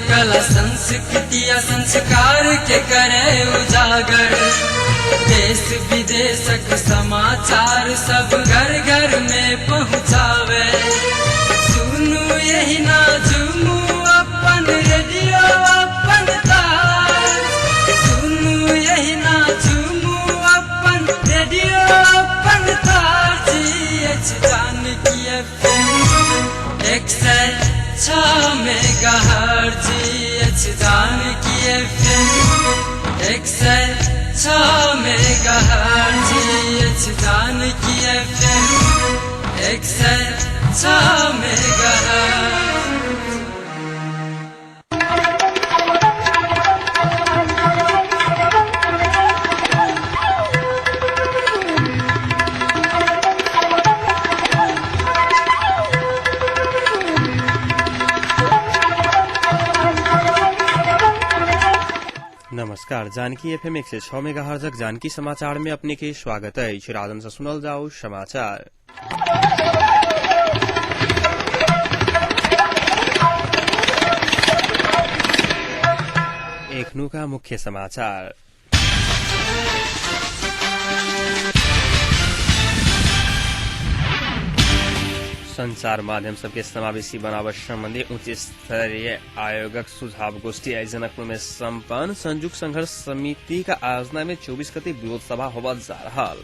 कला संस्कृति आ संस्कार के करे उजागर। देश विदेशक समाचार सब घर घर में पहुँचावे। सुनू यही ना झूमू अपन रेडियो अपन तार। सुनू यही ना झूमू अपन रेडियो अपन तार। G H Janaki FM 106 megahertz. G H Janaki FM 106 megahertz. G H Janaki FM 106 megahertz. नमस्कार, जानकी एफएम 106 मेगाहर्जक जानकी समाचार में अपने के स्वागत अछि। राजन से सुनल जाओ समाचार। एखनुका मुख्य समाचार। संचार माध्यम सबके समावेशी बनाबय संबंधी उच्च स्तरीय आयोगक सुझाव गोष्ठी आई जनकपुर में संपन्न। संयुक्त संघर्ष समिति का आयोजना में 24 गते विरोध सभा होबल जा रहल।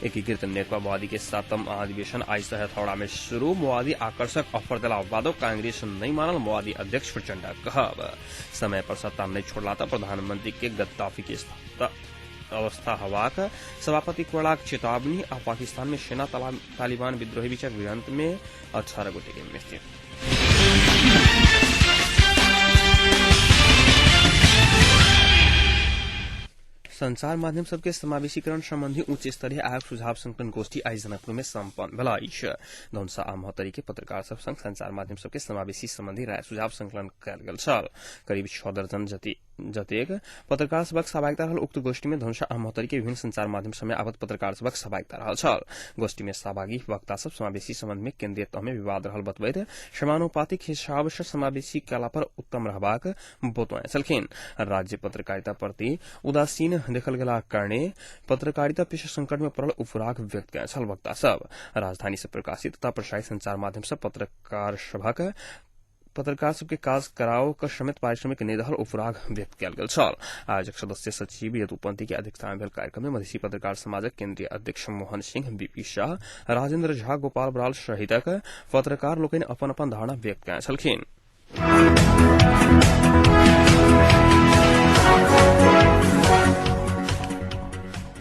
एकीकृत नेकपा माओवादी के सातम महाधिवेशन आई से हथौड़ा में शुरू। माओवादी आकर्षक ऑफर देला बादो कांग्रेस नहीं मानल माओवादी अध्यक्ष प्रचंड कहब। समय पर सत्ता नहीं छोड़ला त प्रधानमंत्री के गद्दाफी के अवस्था हवाक सभापति कोइरालाक चेतावनी। आ पाकिस्तान में सेना तालिबान विद्रोही बीचक भिड़ंत में 18 गोटे के मृत्यु। संचार माध्यम सबके समावेशीकरण संबंधी उच्च स्तरीय आयोग सुझाव संकलन गोष्ठी आई जनकपुर में संपन्न भेल अछि। धनुषा आ महोत्तरी के पत्रकार सब संग संचार माध्यम सबके समावेशी संबंधी राय सुझाव संकलन कयल गेल छल। करीब 6 दर्जन जतेक पत्रकार सबक सहभागिता रहल उक्त गोष्ठी में धनुषा आ महोत्तरी के विभिन्न संचार माध्यम समय आबद्ध पत्रकार सबक सहभागिता रहल छल। गोष्ठी में सहभागी वक्ता सब समावेशी संबंध में केंद्रीय तह में विवाद रहल बतबैत समानुपातिक हिसाब से समावेशी कला पर उत्तम रहबाक बतौने छलखिन। राज्य पत्रकारिता प्रति उदासीन देखल गेला कारणे पत्रकारिता पेशा संकट में पड़ल उपराग व्यक्त कयने छल वक्ता सब। राजधानी से प्रकाशित तथा प्रसारित संचार माध्यम से पत्रकार सबके काज कराओ क समेत पारिश्रमिक नहि रहल उपराग व्यक्त कयल गेल छल। आयोजक सदस्य सचिव यदुपंथी के अध्यक्षता में भेल कार्यक्रम में मधेसी पत्रकार समाजक केंद्रीय अध्यक्ष मोहन सिंह, बीपी शाह, राजेंद्र झा, गोपाल बराल सहितक पत्रकार लोकनि अपन अपन धारणा व्यक्त कयने छलखिन।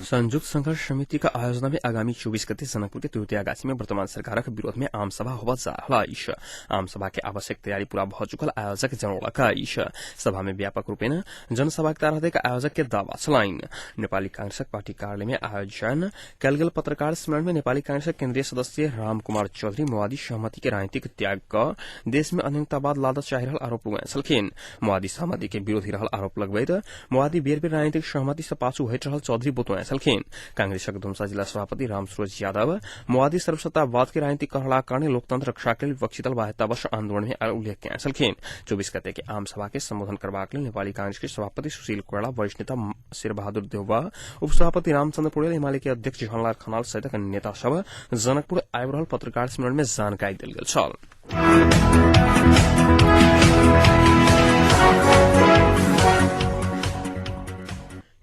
संयुक्त संघर्ष समिति का आयोजना में आगामी 24 गते जनकपुर के तुरतिया गाछी में वर्तमान सरकारक विरोध में आम सभा होबय जा रहल अछि। आम सभा के आवश्यक तैयारी पूरा भ चुकल आयोजक जनौलक अछि। सभा में व्यापक रूपेण जनसहभागिता रहते आयोजक के दावा छलनि। नेपाली कांग्रेसक पार्टी कार्यालय में आयोजन कयल गेल पत्रकार सम्मेलन में नेपाली कांग्रेसक केंद्रीय सदस्य राम कुमार चौधरी माओवादी सहमति के राजनीतिक त्याग क देश में अनियमिततावाद लादऽ चाहि रहल आरोप लगौने छलखिन। माओवादी सहमति के विरोधी रहल आरोप लगबैत माओवादी बेर बेर राजनीतिक सहमति से पाछू हटि रहल चौधरी बतौने छलखिन। कांग्रेसक धनुषा जिला सभापति रामसूरज यादव माओवादी सर्वसत्तावाद के राजनीतिक कहलाक कारणे लोकतंत्र रक्षा के लेल विपक्षी दल बाध्यतावश आंदोलन में आयल उल्लेख कयने छलखिन। 24 गते के आम सभा के संबोधन करबाक लेल नेपाली कांग्रेस के सभापति सुशील कोइराला, वरिष्ठ नेता शेरबहादुर देउवा, उपसभापति रामचंद्र पौडेल, एमाले के अध्यक्ष झनलाल खनाल सहितक नेता सब जनकपुर आबि रहल पत्रकार सम्मेलन में जानकारी देल गेल छल।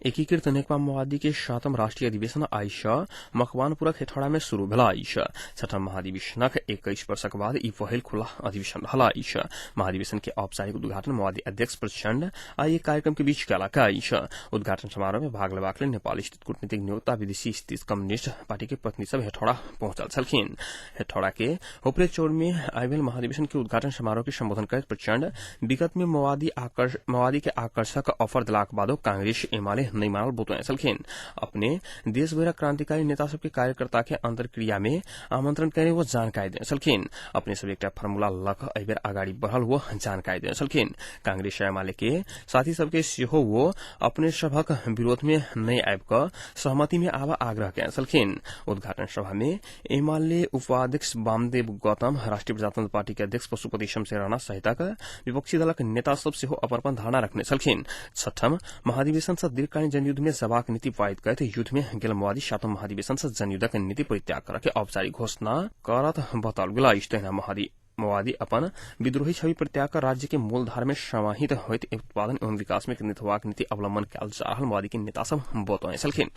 एकीकृत नेकपा माओवादी के सातम राष्ट्रीय अधिवेशन आई सँ मकवानपुरक हेठौड़ा में शुरू भेल अछि। छठम महाधिवेशनक 21 वर्षक बाद ई पहिल खुला अधिवेशन रहल अछि। महाधिवेशन के औपचारिक उद्घाटन माओवादी अध्यक्ष प्रचंड आई एक कार्यक्रम के बीच कयलक अछि। उद्घाटन समारोह में भाग लेबाक लेल नेपाल स्थित कूटनीतिक नियोक्ता विदेशी स्थित कम्युनिस्ट पार्टी के प्रतिनिधि सब हेठौड़ा पहुंचल छलखिन। हेठौड़ा के होपरे चौर में आई भेल महाधिवेशन के उद्घाटन समारोह के संबोधन करैत प्रचंड विगत में माओवादी के आकर्षक ऑफर देलाक बादो कांग्रेस एमाले नहि मानल बतौने छलखिन। अपने देशभरिक क्रांतिकारी नेता सबके कार्यकर्ता के अंतर्क्रिया में आमंत्रण कयने वो जानकारी देने छलखिन। अपने सब एकटा फार्मूला लऽ कऽ एहि बेर अगाडि बढ़ल वो जानकारी देने छलखिन। कांग्रेस एमाले के साथी सबके सेहो वो अपने सभक विरोध में नहि आबि कऽ सहमति में आबऽ आग्रह कयने छलखिन। उद्घाटन सभा में एमाले उपाध्यक्ष वामदेव गौतम, राष्ट्रीय प्रजातंत्र पार्टी के अध्यक्ष पशुपति शमशेर राणा सहितक विपक्षी दलक नेता सब सेहो अपन अपन धारणा रखने छलखिन। छठम महाधिवेशन से दीर्घकालीन जनयुद्ध में जबाक नीति पारित करैत युद्ध में गेल माओवादी सातम महाधिवेशन से जनयुद्धक नीति परित्याग करऽ के औपचारिक घोषणा करत बताओल गेल अछि। तहिना माओवादी अपन विद्रोही छवि परित्याग कर राज्य के मूलधार में समाहित होइत उत्पादन एवं विकास में केन्द्रित होबाक नीति अवलंबन कयल जा रहल माओवादी के नेता सब बतौने छलखिन।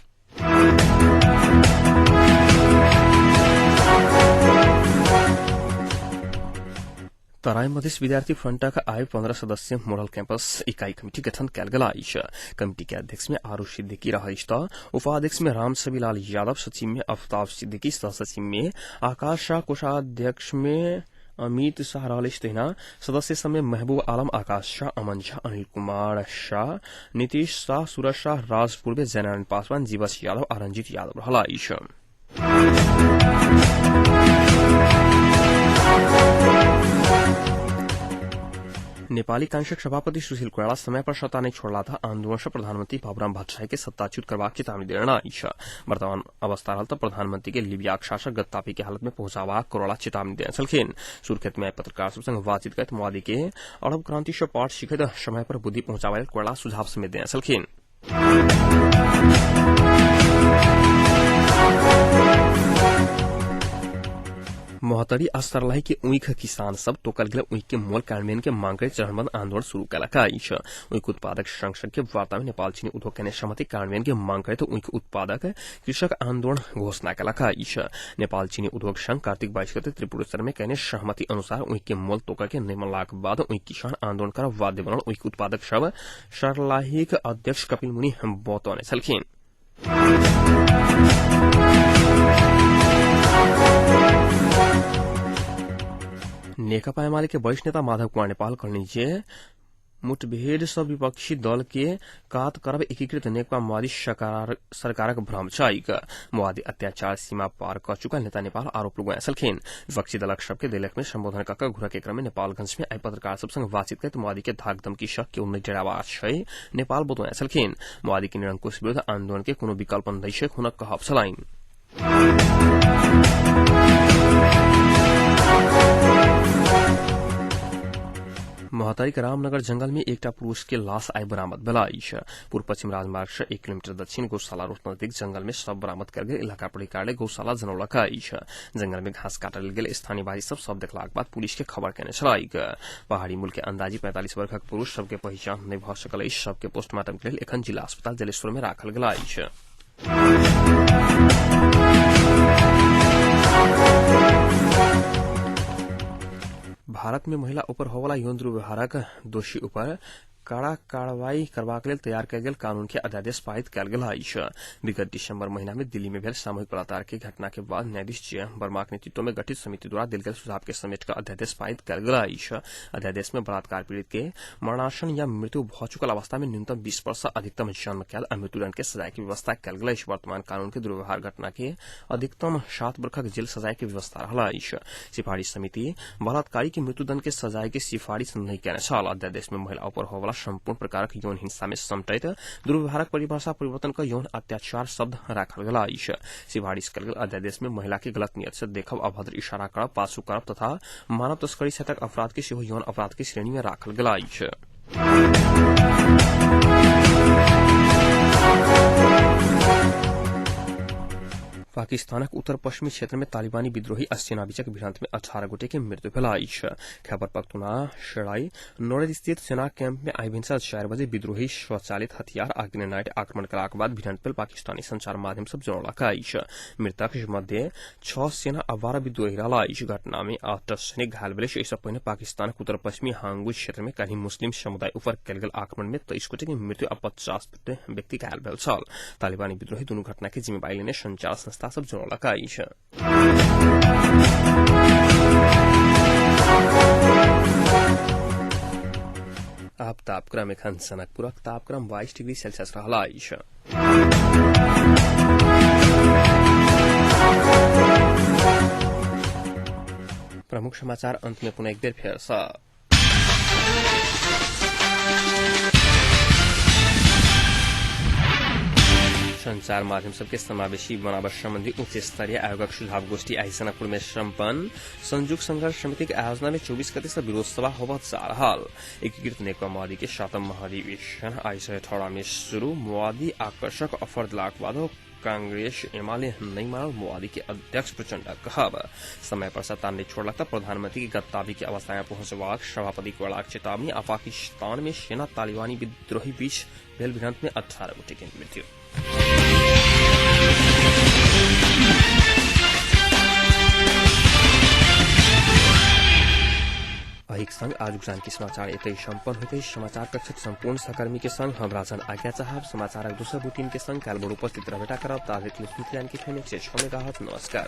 तराई मधेश विद्यार्थी फ्रंटक आइ 15 सदस्यीय मोडल कैंपस इकाई कमिटी गठन कयल गेल अछि। कमिटी के अध्यक्ष में आरू सिद्दीकी रहल अछि तऽ उपाध्यक्ष में राम छविलाल यादव, सचिव में आफ्ताब सिद्दीकी, सहसचिव में आकाश शाह, कोषाध्यक्ष में अमित शाह रहल अछि। तहिना सदस्य सब में महबूब आलम, आकाश शाह, अमन झा, अनिल कुमार शाह, नीतीश शाह, सूरज शाह, राज पूर्वे, जयनारायण पासवान, जीवस यादव आ रंजीत यादव रहल अछि। नेपाली कांग्रेसक सभापति सुशील कोइराला समय पर सत्ता नहि छोड़ला था आंदोलन से प्रधानमंत्री बाबूराम भट्टराई के सत्ताच्युत करबाक चेतावनी देने अछि। वर्तमान अवस्था रहल तऽ प्रधानमंत्री के लीबियाक शासक गद्दाफी के हालत में पहुंचाबाक कोइराला चेतावनी देने छलखिन। सुर्खेत में पत्रकार सब संग बातचीत करैत माओवादी के अरब क्रांति से पाठ सीखैत समय पर बुद्धि पहुंचाबय लेल कोइराला सुझाव समेत देने छलखिन। महोत्तरी आ सर्लाही के ऊख किसान सब तोकल गेल ऊख के मोल कार्यान्वयन के मांग करैत चरणबद्ध आंदोलन शुरू कयलक अछि। ऊख उत्पादक संघ के वार्ता में नेपाल चीनी उद्योग केने सहमति कार्यान्वयन के मांग करैत ऊख उत्पादक कृषक आंदोलन घोषणा कयलक अछि। नेपाल चीनी उद्योग संघ कार्तिक 22 गते त्रिपुरेश्वर में कयने सहमति अनुसार ऊख के मोल तोकय के नहि मानलाक बाद ऊख किसान आंदोलन करब बाध्य बनल ऊख उत्पादक सब सर्लाहीक अध्यक्ष कपिल मुनि बतौने छलखिन। नेकपा एमाले के वरिष्ठ नेता माधव कुमार नेपाल कहलनि जे मुठभेड़ सँ विपक्षी दल के कात करब एकीकृत नेकपा माओवादी सरकारक भ्रम छैक। माओवादी अत्याचार सीमा पार कऽ चुकल नेता नेपाल आरोप लगौने छलखिन। विपक्षी दलक सबके दैलेख में संबोधन कऽ कऽ घुरक के क्रम में नेपालगंज में आइ पत्रकार सब संग बातचीत करैत माओवादी के धाक धमकी सँ केओ नहि डराबाक छै नेपाल बतौने छलखिन। माओवादी के निरंकुश विरुद्ध आंदोलन के कोनो विकल्प नहि छैक हुनक कहब छलनि। महोत्तरीक रामनगर जंगल में एकटा पुरुष के लाश आइ बरामद भेल अछि। पूर्व पश्चिम राजमार्ग से 1 किलोमीटर दक्षिण गौशाला रोड नजदीक जंगल में शव बरामद कयल गेल इलाका प्रहरी कार्यालय गौशाला जनौलक अछि। जंगल में घास काटल गेल स्थानीयवासी सब शव देखलाक बाद पुलिस के खबर केने छलैक। पहाड़ी मूल के अंदाजी 45 वर्षक पुरुष सबके पहिचान नहि भऽ सकल अछि। शव के पोस्टमार्टम के लेल एखन जिला अस्पताल जलेश्वर में राखल गेल अछि। भारत में महिला ऊपर होवला यौन दुर्व्यवहारक दोषी ऊपर कड़ा कार्रवाई करबाक लेल तैयार कयल गेल कानून के अध्यादेश पारित कयल गेल अछि। विगत दिसंबर महीना में दिल्ली में भेल सामूहिक बलात्कार के घटना के बाद न्यायाधीश जे वर्माक नेतृत्व में गठित समिति द्वारा देल गेल सुझाव के समेट कऽ अध्यादेश पारित कयल गेल अछि। अध्यादेश में बलात्कार पीड़ित के मरणासन या मृत्यु भऽ चुकल अवस्था में न्यूनतम 20 वर्ष सँ अधिकतम जन्म कैद आ मृत्युदंड के सजाय के व्यवस्था कयल गेल अछि। वर्तमान कानून के दुर्व्यवहार घटना के अधिकतम 7 वर्षक जेल सजाय के व्यवस्था रहल अछि। सिफारिश समिति बलात्कारी के मृत्युदंड के सजाय के सिफारिश नहि कयने छल। अध्यादेश में महिला ऊपर होवला संपूर्ण प्रकारक यौन हिंसा में समटैत दुर्व्यवहारक परिभाषा परिवर्तन क यौन अत्याचार शब्द राखल गेल अछि। सिफारिश कयल गेल अध्यादेश में महिला के गलत नियत से देखब, अभद्र इशारा करब, पाछू करब तथा मानव तस्करी सहितक अपराध के सेहो यौन अपराध के श्रेणी में राखल गेल अछि। पाकिस्तानक उत्तर पश्चिमी क्षेत्र में तालिबानी विद्रोही आ सेना बीचक भिड़ंत में 18 गोटे के मृत्यु भेल अछि। खैबर पख्तूनख्वा सेराई नोरेद स्थित सेना कैंप में आइ भिनसर 4 बजे विद्रोही स्वचालित हथियार आ ग्रेनाइड आक्रमण कयलाक बाद भिड़ंत भेल पाकिस्तानी संचार माध्यम सब जनौलक अछि। मृतक मध्य 6 सेना आ 12 विद्रोही रहल अछि। घटना में 8 सैनिक घायल भेल अछि। एहि सँ पहिने पाकिस्तानक उत्तर पश्चिमी हांगू क्षेत्र में काल्हि मुस्लिम समुदाय ऊपर कयल गेल आक्रमण में 23 गोटे के मृत्यु आ 50 व्यक्ति घायल भेल छल। तालिबानी विद्रोही दुनू घटना के जिम्मेवारी लेने संचार संस्था सब जनौलक अछि। आ थप तापक्रम। एखन जनकपुरक तापक्रम 22 डिग्री सेल्सियस रहल अछि। प्रमुख समाचार अंत में पुनः एक बेर फेर सँ। संचार माध्यम सबके समावेशी बनाबऽ सम्बन्धी उच्च स्तरीय आयोगक सुझाव गोष्ठी आइ जनकपुर में सम्पन्न। संयुक्त संघर्ष समिति के आयोजना में 24 गते से विरोध सभा होबत जा रहल। एकीकृत नेकपा माओवादी के सातम महाधिवेशन आइ से हेठौड़ा में शुरू। माओवादी आकर्षक ऑफर दिलाक बादो कांग्रेस एमाले नहीं मानल माओवादी के अध्यक्ष प्रचण्ड कहब। समय पर सत्ता नहीं छोड़लक त प्रधानमंत्री के गद्दाफी के अवस्था में पहुंचबाक सभापति कोइरालाक चेतावनी। आ पाकिस्तान में सेना तालिबानी विद्रोही बीच भेल भिड़ंत में 18 गोटे के मृत्यु। एहिक संग आजुक जानकी समाचार एतै सम्पन्न होइत अछि। समाचार कक्षक सम्पूर्ण सहकर्मी के संग हम राजन आज्ञा चाहब। समाचारक दोसर बुलेटिन के संग काल्हि भोर उपस्थित रहबेटा करब। ताधरि सुनैत जानकी FM 106 megahertz. नमस्कार।